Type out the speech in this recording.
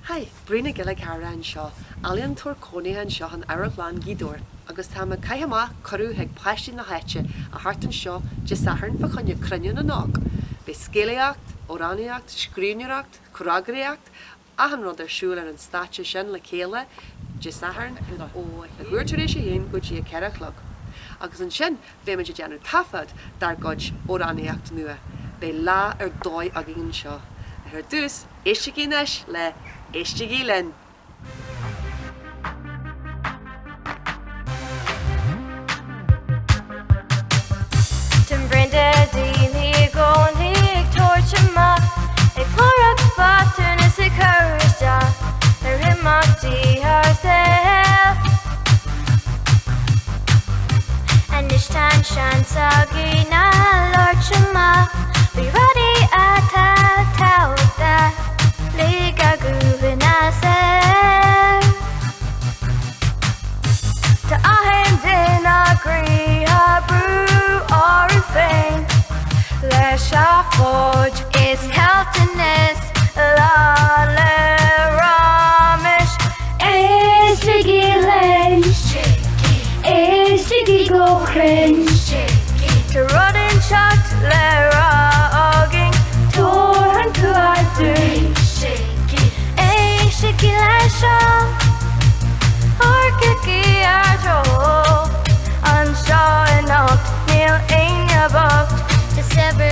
Hi, Bríd Nic Giolla Chearra anseo, ealaíontóir cónaithe anseo in Amharclann Ghaoth Dobhair agus táim ag caitheamh amach cuireadh chuig páistí na háite a theacht anseo Dé Sathairn fá choinne Cruinniú na nÓg. Beidh scéalaíocht, amhránaíocht, scríbhneoireacht, comhfhreagraíocht, achan rud ar siúl ar an stáitse sin le chéile Dé Sathairn ó leathuair tar éis a haon go dtí a 4 a chlog. Agus ansin beimid ag déanamh taifead dár gcuid amhránaíocht nua. Beidh lá ar dóigh againn anseo. Ach ar dtús, éistigí anois le Éistigí Linn! Tá an braon de daoine i gcónaí ag tabhairt amach, ag lorg botún is ag cur isteach ar imeachtaí ár saoil. Anois tá an seans againn a labhairt amach faoi rudaí atá tábhachtach. Lig ár nguth ina saol. Tá achan duine a gcroíthe á brú orthu féin le seafóid. Is caillteanas lá le roimis. Éistigí linn, éistigí go cruinn. Tá rud inteacht le rá againn, tabhair an chumhacht dúinn. Éistigí leis seo, amharcaigí ár dtreo. Anseo anocht níl éinne bocht. Tá saibhreas.